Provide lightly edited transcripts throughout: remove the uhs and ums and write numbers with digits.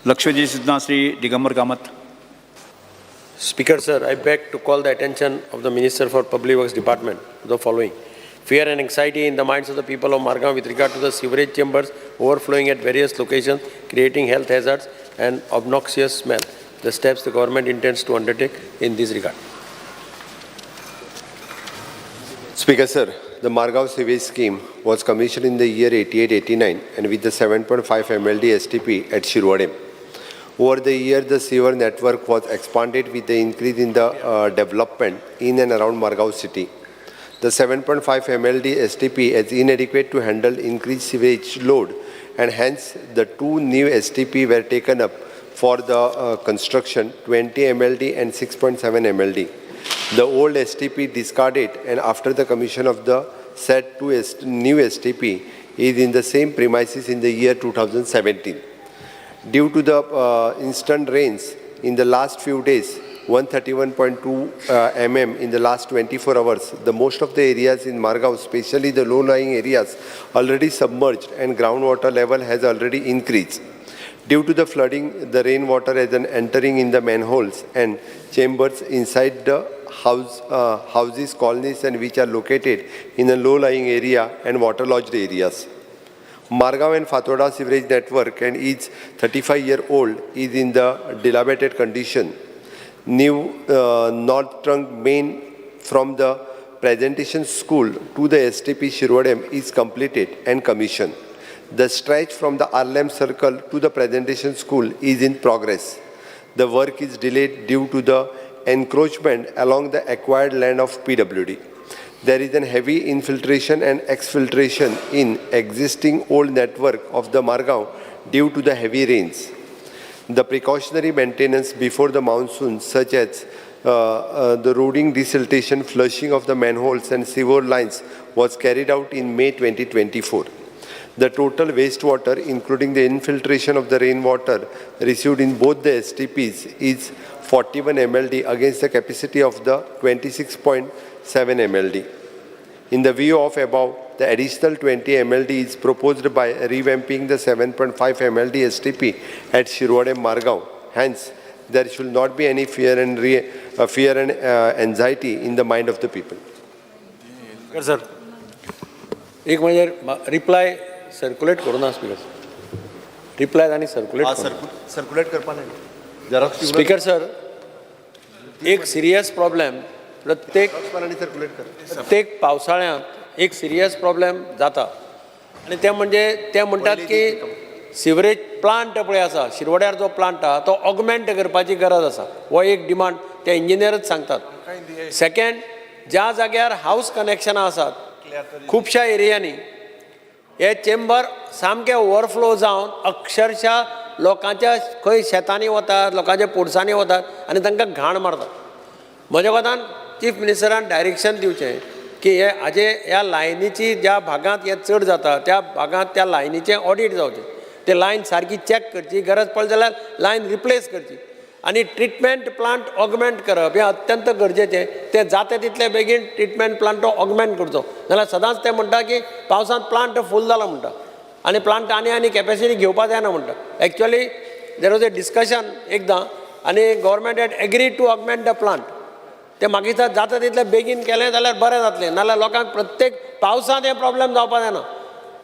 लक्षवेधी सूचना Shri Digambar Kamat. Speaker, sir, I beg to call the attention of the Minister for Public Works Department to the following. Fear and anxiety in the minds of the people of Margao with regard to the sewerage chambers overflowing at various locations, creating health hazards and obnoxious smell. The steps the government intends to undertake in this regard. Speaker, sir, the Margao sewage scheme was commissioned in the year 88-89 and with the 7.5 MLD STP at Shirvadem. Over the year, the sewer network was expanded with the increase in the development in and around Margao city. The 7.5 MLD STP is inadequate to handle increased sewage load, and hence the two new STP were taken up for the construction, 20 MLD and 6.7 MLD. The old STP discarded, and after the commission of the said two new STP is in the same premises in the year 2017. Due to the instant rains in the last few days, 131.2 mm in the last 24 hours, the most of the areas in Margao, especially the low-lying areas, already submerged and groundwater level has already increased. Due to the flooding, the rainwater is entering in the manholes and chambers inside the houses, colonies, and which are located in a low-lying area and waterlogged areas. Margao and Fatorda sewerage network and is 35-year-old is in the dilapidated condition. New North Trunk main from the Presentation School to the STP Shirvadem is completed and commissioned. The stretch from the Arlem Circle to the Presentation School is in progress. The work is delayed due to the encroachment along the acquired land of PWD. There is a heavy infiltration and exfiltration in existing old network of the Margao due to the heavy rains. The precautionary maintenance before the monsoon, such as the roading desiltation, flushing of the manholes and sewer lines, was carried out in May 2024. The total wastewater, including the infiltration of the rainwater received in both the STPs, is 41 MLD against the capacity of the 26.7 MLD. In the view of above, the additional 20 MLD is proposed by revamping the 7.5 MLD STP at Shirvadem Margao. Hence, there should not be any fear and anxiety in the mind of the people. Speaker, sir, एक म्हणजे reply circulate करूं ना speaker reply आनी circulate circulate करपा नाही Xerox speaker sir, एक serious problem प्रत्येक प्रत्येक पावसाळ्यांत एक सिरियस प्रॉब्लेम जाता आनी ते म्हणजे ते म्हणटात की सिवरेज प्लांट पळय आसा शिरवड्यार जो प्लांट आहा तो ऑगमेंट करपाची गरज आसा, हो एक डिमांड ते इंजिनियरच सांगतात. सेकंड, ज्या जाग्यार हावस कनेक्शनां आसात खुबश्या एरियांनी हे चेंबर सामके ओवरफ्लो जावन अक्षरशा लोकांच्या खंय शेतांनी वतात, लोकांच्या पोरसांनी वतात आनी तांकां घाण मारतात. म्हज्या कोतान चीफ मिनिस्टरान डायरेक्शन दिवचें की हे हाजे ह्या लायनीची ज्या भागांत हें चड जाता त्या भागांत त्या लायनीचें ऑडीट जावचें, ते लायन सारकी चॅक करची, गरज पडली जाल्यार लायन रिप्लेस करची आनी ट्रिटमेंट प्लांट ऑगमेंट करप हें अत्यंत गरजेचें. तें जाता तितले बेगीन ट्रिटमेंट प्लांट ऑगमेंट करचो, नाल्यार सदांच ते म्हणटा की पावसांत प्लांट फूल जाला म्हणटा आनी प्लांट आनी आनी कॅपेसिटी घेवपा जायना म्हणटा. Actually there was a discussion एकदां आनी government had agree to augment the plant. ते मागीर जाता तितले बेगीन केलें जाल्यार बरें जातलें, नाल्यार लोकांक प्रत्येक पावसांत हें प्रॉब्लेम जावपा जायना.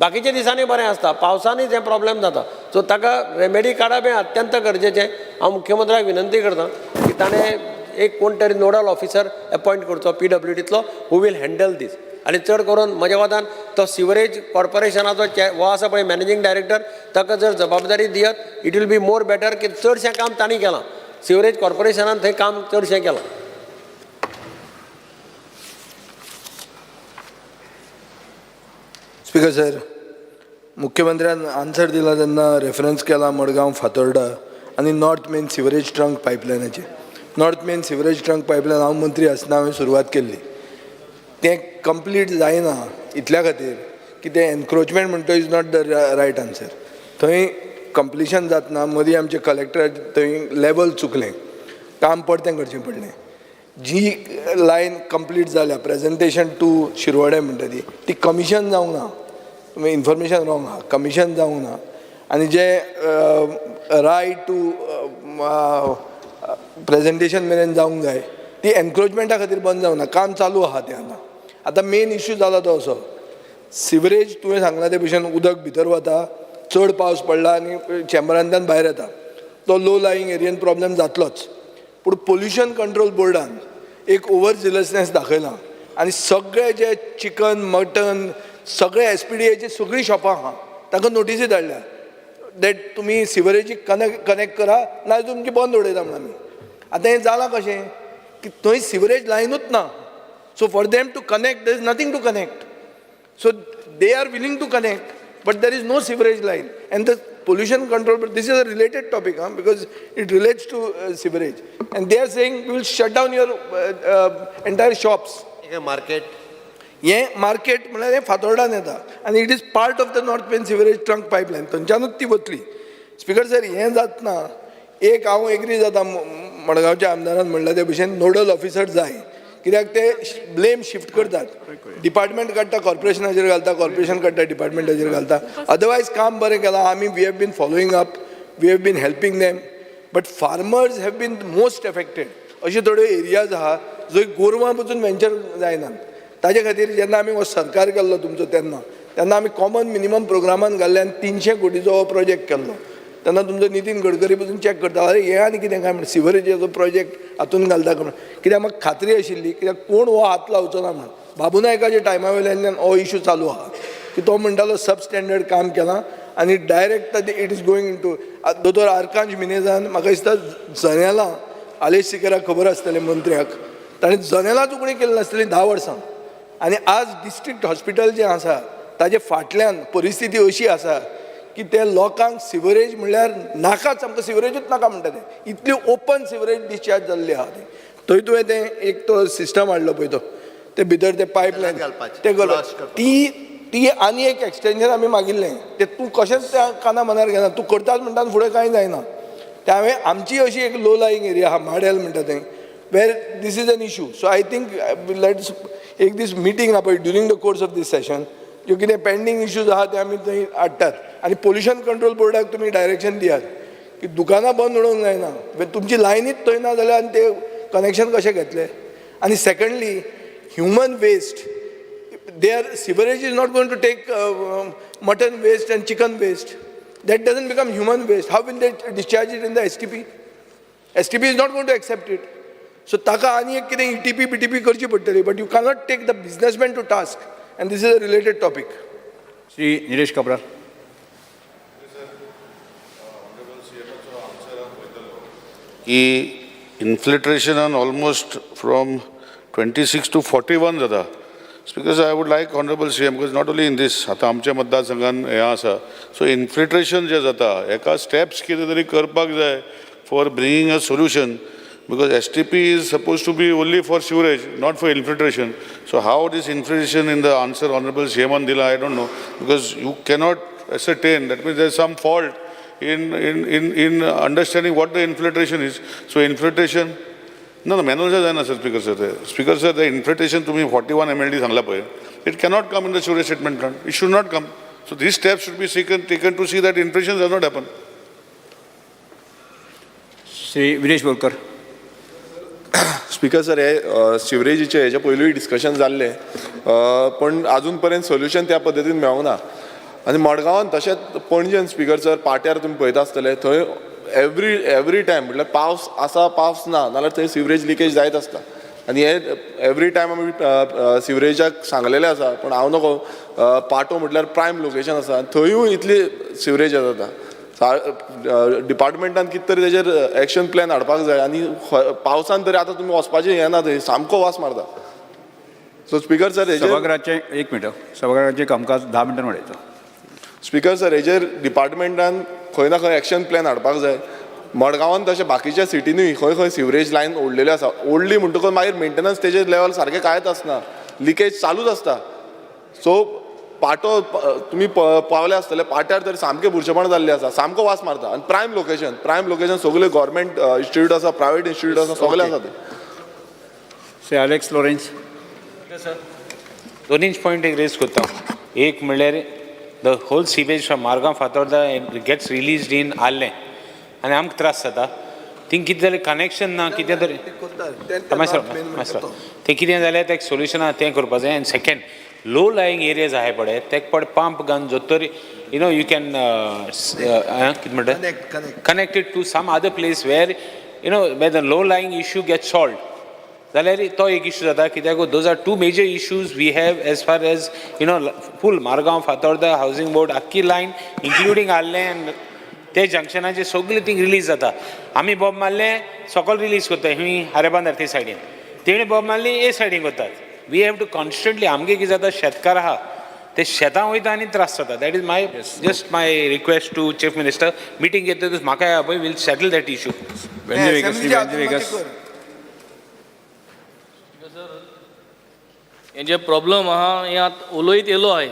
बाकीच्या दिसांनी बरें आसता, पावसांनीच हें प्रॉब्लेम जाता. सो ताका रेमेडी काडप हें अत्यंत गरजेचें. हांव मुख्यमंत्र्याक विनंती करता की ताणें एक कोण तरी नोडल ऑफिसर एपॉयंट करचो पी डब्ल्यू डींतलो who will handle दीस. आनी चड करून म्हज्या मतान तो सिवरेज कॉर्पोरेशनाचो हो आसा पळय मॅनेजींग डायरेक्टर, ताका जर जबाबदारी दियत it will be more better. की चडशें काम तांणी केलां, सिवरेज कॉर्पोरेशनान थंय काम चडशें केलां. स्पीकर सर, मुख्यमंत्र्यान आन्सर दिला तेन्ना रेफरन्स केला मडगांव फातोर्डा आनी नॉर्थ मेन सिवरेज ट्रंक पायपलायनाचेर. North main sewerage trunk pipeline हांव मंत्री आसतना हांवें सुरवात केल्ली, तें कंप्लीट जायना इतल्या खातीर की तें एनक्रोचमेंट म्हणटा is not the right answer. थंय कंप्लिशन जातना मदीं आमचे कलेक्टर थंय लेवल चुकलें, काम परतें करचें पडलें. जी लायन कंप्लीट जाल्या प्रेजेंटेशन टू शिरवडे म्हणटा ती कमिशन जावंक ना, तुमी इन्फॉर्मेशन रॉंग आहा, कमिशन जावंक ना. आनी जे रायट टू प्रेजेंटेशन मेरेन जावंक जाय ती एनक्रोचमेंटा खातीर बंद जावना, काम चालू आहा तें. आतां आतां मेन इश्यू जाला तो असो, सिवरेज तुवें सांगला ते भशेन उदक भितर वता, चड पावस पडला आनी चेंबरांतल्यान भायर येता, तो लो लाईंग एरियन प्रॉब्लेम जातलोच. पूण पोल्युशन कंट्रोल बोर्डान एक ओवर झिलसनेस दाखयला आनी सगळे जे चिकन मटन सगळे एसपीडीएची सगळीं शॉपां आहा तांकां नोटिसी धाडल्या that तुमी सिवरेजीक कनेक्ट करा, नाजाल्यार तुमची बंद उडयता म्हणून आमी. आतां हें जालां कशें की थंय सिवरेज लायनूच ना, so for them to connect, there is nothing to connect. So they are willing to connect, but there is no sewerage line. And the pollution control, but this is a related topic, huh, because it relates to sewerage. And they are saying, we will shut down your entire shops. Market. हें market म्हणल्यार हें फातोर्डान येता आनी it is part of the North Main sewerage trunk pipeline, थंयच्यानूच ती वतली. Speaker sir, हें जातना एक हांव एग्री जाता, मडगांवच्या आमदारान म्हणल्यार ते भशेन नोडल ऑफिसर जाय, कित्याक ते ब्लेम शिफ्ट करतात, डिपार्टमेंट काडटा कॉर्पोरेशनाचेर घालता, कॉर्पोरेशन काडटा डिपार्टमेंटाचेर घालता. अदरवायज काम बरें केलां आमी, we have been following up, we have been helping them, but farmers have been most affected. अशे थोड्यो एरियाज आहा जंय गोरवां पसून वेंचर जायनात. ताजे खातीर जेन्ना आमी हो सरकार केल्लो तुमचो, तेन्ना आमी कॉमन मिनिमम प्रोग्रामान घाल्ले आनी 300 कोटीचो हो प्रोजेक्ट केल्लो. तेन्ना तुमचो नितीन गडकरी पसून चॅक करता, अरे हें आनी कितें काय म्हण सिवरेजीचो प्रोजेक्ट हातून घालता काय म्हण, कित्याक म्हाका खात्री आशिल्ली कित्याक कोण हो हात लावचो ना म्हण. बाबू नायकाच्या टायमा वयल्यान हो इशू चालू आहा की तो म्हणटालो सब स्टँडर्ड काम केलां आनी direct it is going to दोतोर आर्कांज मिनेजान. म्हाका दिसता जनेलां आलेश सिकेराक खबर आसतलें, मंत्र्याक, ताणें जनेलांच उगडी केली नासतली 10 वर्सां. आनी आज डिस्ट्रिक्ट हॉस्पिटल जें आसा ताजे फाटल्यान परिस्थिती अशी आसा की ते लोकांक सिवरेज म्हणल्यार नाकाच, आमकां सिवरेजूच नाका म्हणटा ते, इतली ओपन सिवरेज डिस्चार्ज जाल्ली आहा ती. थंय तुवें तें एक तो सिस्टम हाडलो पळय, तो ते भितर ते पायपलायन घालपाचें, ते flush करपाचें. ती आनी एक एक्सटेंशन आमी मागिल्लें, ते तूं कशेंच त्या काना मनार घेना, तूं करताच म्हणटा आनी फुडें कांय जायना. ते हांवें आमची अशी एक लो लाईंग एरिया आहा माडेल म्हणटा थंय, where this is an issue. So I think let's एक दीस meeting आपय during the course of this session, ज्यो कितें पेंडींग इश्यूज आहा ते आमी थंय हाडटात आनी पोल्युशन कंट्रोल बोर्डाक तुमी डायरेक्शन दियात की दुकानां बंद उडोवंक जायना, तुमची लायनीच थंय ना जाल्यार आनी ते कनेक्शन कशें घेतले? आनी secondly, human waste, their sewerage is not going to take mutton waste and chicken waste. That doesn't become human waste. How will they discharge it in the STP? STP is not going to accept it. So ताका आनी एक कितें ETP BTP करची पडटली, but you cannot take the businessman to task, and this is a related topic. Shri Nilesh Cabral. की infiltration almost from 26 to 41 जाता. Because I would like honourable CM, because not only in this, आतां आमच्या मतदारसंघान हें आसा, so infiltration जें जाता हेका steps कितें तरी करपाक जाय for bringing a solution, because STP is suppose to be only for sewerage, not for infiltration. So how this infiltration in the answer honourable सीएमान दिला, I don't know, because you cannot ascertain. That means there is some fault in understanding what the infiltration is. So infiltration, no, no, manual जायना sir, speaker sir. Speaker sir, the infiltration तुम्ही 41 MLD सांगला पळय, it cannot come in the sewerage treatment plant. It should not come. So these steps should be taken to see that infiltration does not happen. Shri Viresh Borkar. Speaker sir, हे सिवरेजीचे हेच्या पयलूय discussion जाल्लें, पण अजून पर्यंत solution त्या पद्दतीन मेळोंक ना. आनी मडगांवान तशेंच पणजेन, स्पीकर सर, पाट्यार तुमी पळयता आसतले, थंय एवरी टायम, म्हटल्यार पावस आसा पावस ना नाल्यार थंय सिवरेज लिकेज जायत आसता. आनी हे एवरी टायम आमी सिवरेजाक सांगलेलें आसा, पूण हांव नको, पाटो म्हटल्यार प्रायम लोकेशन आसा, थंयूय इतली सिवरेज जाता. डिपार्टमेंटान कितें तरी तेजेर एक्शन प्लॅन हाडपाक जाय. आनी पावसान तरी आतां तुमी वचपाचें हें ना, थंय सामको वास मारता. सो स्पीकर सर, हेजेर सभागृहाचें, एक मिनट, सभागृहाचें कामकाज 10 मिनटां वाडयता. स्पीकर सर, हेजेर डिपार्टमेंटान खंय ना खंय एक्शन प्लॅन हाडपाक जाय. मडगांवान तशें बाकीच्या सिटीनूय खंय खंय सिवरेज लायन ओडलेल्यो आसा. ओडली म्हणटकच मागीर मेंटेनन्स तेजेर लेवल सारकें कांयच आसना, लिकेज चालूच आसता. सो पाटो तुमी पावले आसतले, पाट्यार तर सामकें बुरशेपण जाल्लें आसा, सामको वास मारता. आनी प्रायम लोकेशन, प्रायम लोकेशन, सगळे गव्हर्मेंट इन्स्टिट्यूट आसा, प्रायवेट इन्स्टिट्यूट आसा, सगळे आसा ते. Shri Alex Lawrence. दोनीच पॉयंट एक रेज करता. एक म्हणल्यार the whole sewage from Margao Fatorda gets released in Arlem आनी आमकां त्रास जाता. थिंग कितें जालें, कनेक्शन ना कितें तरी. मातसो मातसो, तें कितें जालें, तें सोल्युशन आहा तें करपा जाय. आनी सेकंड, लो लायींग एरियाज आहाय पळय, तेक पड पंप घालून जो तरी you know you can कितें म्हणटा, Connect, connect. Connected to some other place where you know where the low lying issue get solve जाल्यार तो एक इशू जाता. कित्याक those are two major issues we have as far as you know full Margao Fatorda housing board आख्खी line including आर्लें आनी ते जंक्शनाचे सगळे thing release जाता. आमी बॉम्ब मारले सकल रिलीज करता ही हारेबांदार ते सायडीन, तेणी बॉम्ब मारली ए सायडीन करतात. We have to constantly आमगे कितें जाता, शेतकार आहा ते शेतां वयता आनी त्रास जाता. That is my just my request to chief minister. Meeting घेतकच म्हाका या पळय, will settle that issue. Venzy Viegas, Shri असेंब्लीच्या वेंझी हातून वेगस. मातशें कर. हे जे प्रॉब्लम आहा हें आतां उलयत येयलो आहाय,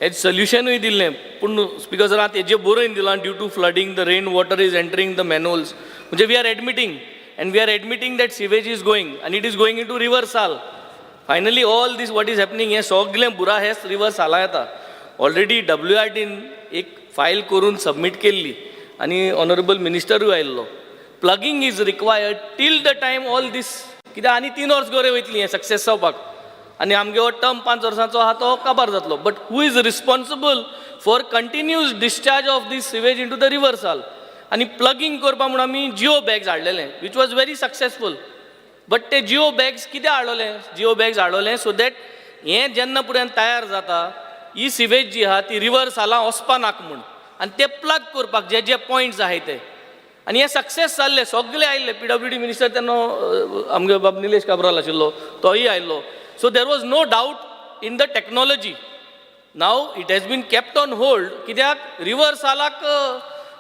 हें सोल्युशनूय दिल्लें, पूण स्पिकर सर आतां हेजें बरोवन दिलां, due to flooding the rain water is entering the manholes. म्हणजे we are admitting and we are admitting that sewage is going आनी it is going into river Sal. Finally all this what is happening, हें सगलें बुरा हेच river साला येता. Already W R tin एक file करून सबमीट केल्ली आनी ऑनरेबल मिनिस्टरूय आयिल्लो. Plugging is required till the time all this, कित्याक आनी 3 वर्स गोरे वयतली हें सक्सेस जावपाक आनी आमगे हो टर्म 5 वर्सांचो आहा तो काबार जातलो. But who is responsible for continuous discharge of this sewage into the river Sal? आनी प्लगींग करपा म्हूण आमी जिओ बॅग्स हाडलेले, which was very successful. But ते जिओ बॅग्स कित्याक हाडवले? जिओ बॅग्स हाडवले सो that हें जेन्ना पर्यंत तयार जाता ही सिवेज जी आहा ती रिवर सालां वचपा नाका म्हूण, आनी ते प्लग करपाक जे जे पॉयंट्स आहाय ते. आनी हें सक्सेस जाल्लें, सगळे आयिल्ले पीडब्ल्यूडी मिनिस्टर तेन्ना आमगे बाब निलेश काब्राल आशिल्लो, तोय आयिल्लो. So there was no doubt in the technology. Now it has been kept on hold कित्याक रिवर सालाक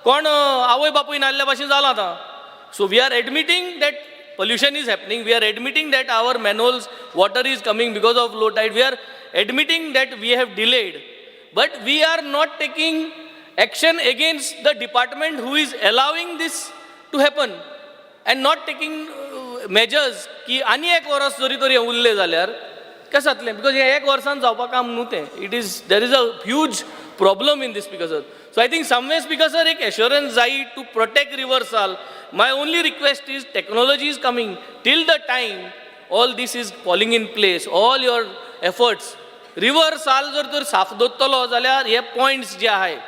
कोण आवय बापूय नासल्या भाशेन जालां आतां. So we are admitting that pollution is happening, we are admitting that our manholes water is coming because of low tide, we are admitting that we have delayed, but we are not taking action against the department who is allowing this to happen and not taking measures की आनी एक वर्स जरी तर हें उरलें जाल्यार कशें जातलें? Because हें एक वर्सान जावपा काम न्हू तें. It is there is a huge problem in this, Speaker sir. So I think someway, Speaker sir, एक एश्योरन्स जाय to protect river Sal. My only request is technology is coming, till the time all this is falling in place, all your efforts, river Sal जर तर साफ दवरतलो जाल्यार हे points जे आहाय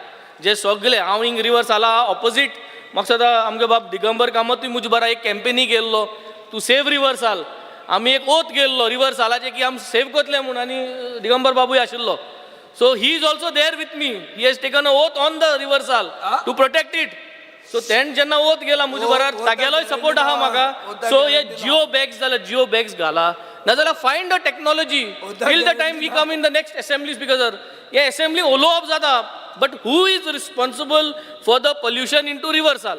जे सगळे, हांव हिंग रिवर साला ऑपोजीट म्हाका दिसता आमगे बाब दिगंबर कामतूय म्हजे बरा एक कॅम्पेनी केल्लो टू सेव रिवर साल. आमी एक ओथ गेल्लो रिवर सालाचे की आमी सेव करतले म्हूण, आनी दिगंबर बाबूय आशिल्लो. So he is also there with me. He has taken a oath on the river Sal to protect it. So तेण जेन्ना ओथ गेला म्हजे बराबर, तागेलोय सपोर्ट आहा म्हाका. सो हे जिओ बॅग्स जाल्यार जिओ बॅग्स घाला, नाजाल्यार find a technology till the time we come in the next assembly. Speaker sir, hey assembly उलोवप जाता, but who is responsible for the pollution into river Sal?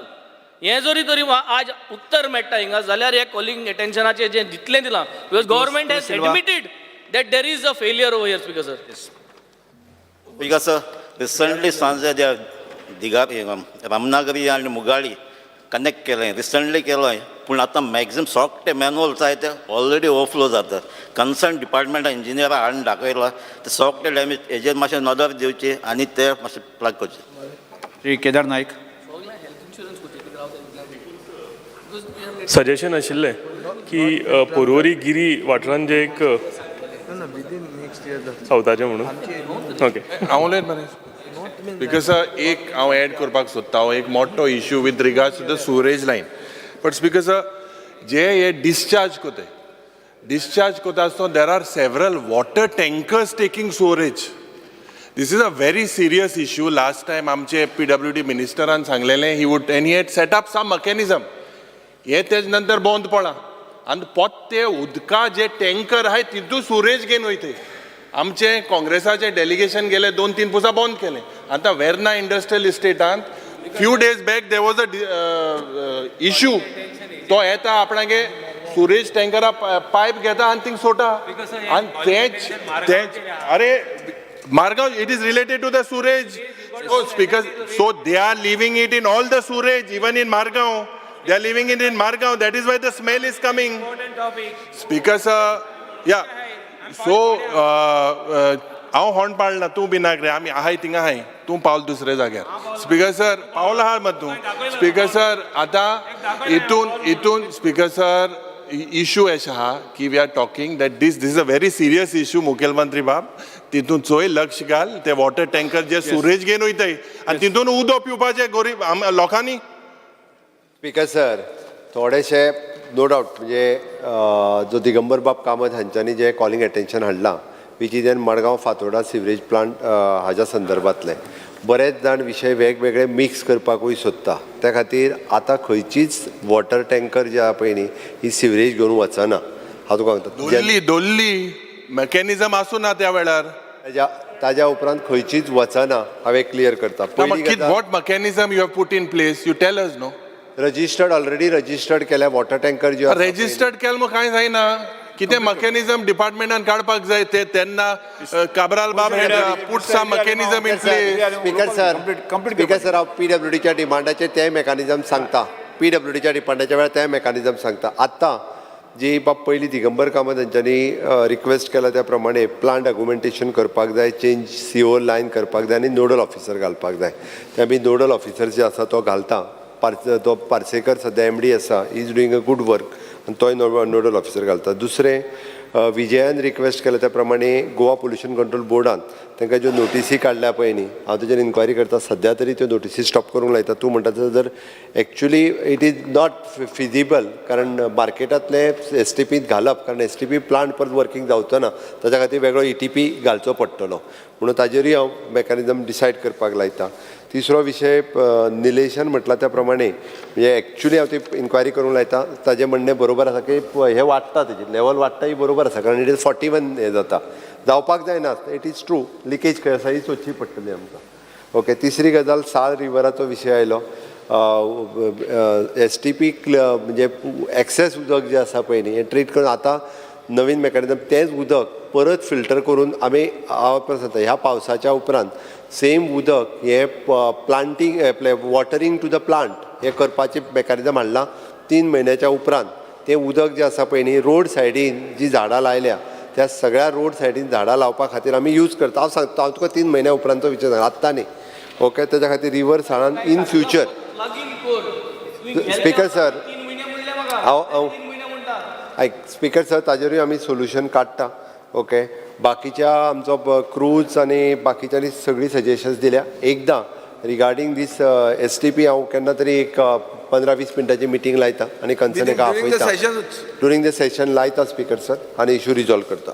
हें जरी तरी आज उत्तर मेळटा हिंगा जाल्यार हे कॉलिंग एटेन्शनाचें जें जितलें दिलां, because government has admitted that there is a failure over here, Speaker sir. Because recently सांजे त्या दिगा रामनागरी आनी मुगाळी कनेक्ट केलें, रिसंटली केलें, पूण आतां मॅक्झिमम सॉफ्ट मॅन्युअल आहाय ते ऑलरेडी ओवरफ्लो जाता. कन्सर्न डिपार्टमेंट इंजिनियराक हाडून दाखयला ते सॉफ्ट डॅमेज, हेजेर मातशें नदर दिवची आनी ते मातशें प्लग करचे. श्री केदार नाईक. सजेशन आशिल्लें की पोरवरी गिरी वाठारान जे एक ना within next year जातलें. सावथाचें म्हणून ओके. हांव उलयत मरे because एक हांव एड करपाक सोदता, हो एक मोठो issue with regards to the sewerage line. But speaker sir, जे हे डिस्चार्ज कोताय, डिस्चार्ज कोता आसतना there are several water tankers taking sewerage. This is a very serious issue. Last time आमचे पीडब्ल्यूडी मिनिस्टरान सांगलेलें he would and he had set up some mechanism. हें तेज नंतर बंद पडलां आनी पोत्ते उदका जे टँकर आहाय तितू सुरेज घेवन वयताय. आमचे काँग्रेसाचे डेलिगेशन गेले, 2-3 पुसा बंद केलें. आतां वेर्ना इंडस्ट्रियल इस्टेटांत few days back there was a issue. तो येता आपणागे सुरेज टँकरा पायप घेता आनी थिंग सोडटा आनी तेच तेच अरे Margao, it is related to the sewerage. So speaker, so they are leaving it in all the sewerage, even in Margao. They are leaving it in Margao. That is why the smell is coming. Speaker sir, yeah. So हांव होंड पाडना, तूं भिनाक रे, आमी आहाय थिंगा आहाय, तूं पावल दुसऱ्या जाग्यार. स्पीकर सर, पावला आहा मत तूं. स्पीकर सर, आतां हितून हितून स्पीकर सर, इशू अशें आहा की we are talking that this is a very serious issue. मुखेलमंत्री बाब, तितून चोय, लक्ष घाल. ते वॉटर टँकर जे सुरेज घेवन वयताय आनी तितून उदक पिवपाचें गोरीब लोकांनी. स्पीकर सर, थोडेशे नो डावट, म्हणजे जो दिगंबर बाब कामत हांच्यांनी जे कॉलिंग अटेन्शन हाडलां, which is an Madgaon Fatorda sewerage plant, हाज्या संदर्भातले बरेच जाण विशय वेगवेगळे मिक्स करपाकूय सोदता. त्या खातीर आतां खंयचीच वॉटर टँकर जे आहा पळय न्ही, ही सिवरेज घेवन वचना, हांव तुका सांगता. दोल्ली दोल्ली मेकॅनिजम आसूं ना त्या वेळार. ताज्या उपरांत खंयचीच वचना, हांवें क्लियर करता. पयली गजाल, What mechanism you have put in place, you tell us, no? Registered, already registered केल्या वॉटर टँकर ज्यो आसा पळय न्ही. रेजिस्टर्ड केलें म्हूण कांय जायना. कितें मेकॅनिजम डिपार्टमेंटान काडपाक जाय ते तेन्ना काब्राल बाब put some mechanism in place. Speaker sir, speaker sir, हांव पीडब्ल्यूडीच्या डिमांडाचेर तें मेकॅनिजम सांगता. पीडब्ल्यूडीच्या डिमांडाच्या वेळार तें मेकॅनिजम सांगता. आतां जी बाब पयली दिगंबर कामत हांच्यांनी रिक्वेस्ट केला, त्या प्रमाणे प्लांट ऑगुमेंटेशन करपाक जाय, चेंज सीओ लायन करपाक जाय आनी नोडल ऑफिसर घालपाक जाय. ते आमी नोडल ऑफिसर जे आसा तो घालता. तो पार्सेकर सद्या एमडी आसा, is doing a good work आनी तोय नोडल ऑफिसर घालता. दुसरें, विजयान रिक्वेस्ट केल्या त्या प्रमाणे गोवा पोल्युशन कंट्रोल बोर्डान तांकां ज्यो नोटिसी काडल्या पळय न्ही, हांव तेजेर इन्क्वायरी करता. सद्या तरी त्यो नोटिसी स्टॉप करूंक लायता. तूं म्हणटा तशें जर actually it is not feasible, कारण मार्केटांतले एसटीपींत घालप, कारण एसटीपी प्लांट परत वर्किंग जावचो ना, ताच्या खातीर वेगळो ईटीपी घालचो पडटलो, म्हणून ताजेरूय हांव मेकॅनिजम डिसायड करपाक लायता. तिसरो विशय, निलेशन म्हटला त्या प्रमाणे, म्हणजे एक्चुली हांव ती इन्क्वायरी करूंक लायता. ताजें म्हणणें बरोबर आसा की हें वाडटा, तेजी लेवल वाडटा ही बरोबर आसा, कारण it is 41 हें जाता, जावपाक जायना. It is true, leakage खंय आसा ही सोदची पडटली आमकां. ओके, तिसरी गजाल, साळ रिवराचो विशय आयलो. एसटीपी म्हणजे एक्सेस उदक जें आसा पळय न्ही, हें ट्रीट करून आतां नवीन मेकॅनिजम, तेंच उदक परत फिल्टर करून आमी, हांव परत सांगता, ह्या पावसाच्या उपरांत सेम उदक हें planting, watering to the plant हें करपाचें मेकॅनिजम हाडलां. 3 म्हयन्याच्या उपरांत तें उदक जें आसा पळय न्ही, रोड सायडीन जी झाडां लायल्या, त्या सगळ्या रोड सायडीन झाडां लावपा खातीर आमी यूज करता. हांव सांगता, हांव तुका 3 म्हयन्या उपरांतचो विचार सांगता, आत्तां न्ही. ओके, तेज्या खातीर रिवर साळान इन फ्युचर प्लगींग कर. स्पीकर सर, 3 म्हयने म्हणले म्हाका. हांव 3 म्हयने म्हणटा. आयक स्पीकर सर, ताजेरूय आमी सोल्युशन काडटा. ओके, बाकीच्या आमचो क्रूज आनी बाकीच्यांनी सगळीं सजेशन्स दिल्या. एकदां रिगार्डींग दीस एसटीपी हांव केन्ना तरी एक 15-20 मिनटांची मिटींग लायता आनी कन्सर्न एका During the आपयता. Session. During the session लायता स्पीकर सर, आनी इशू रिजॉल्व करता.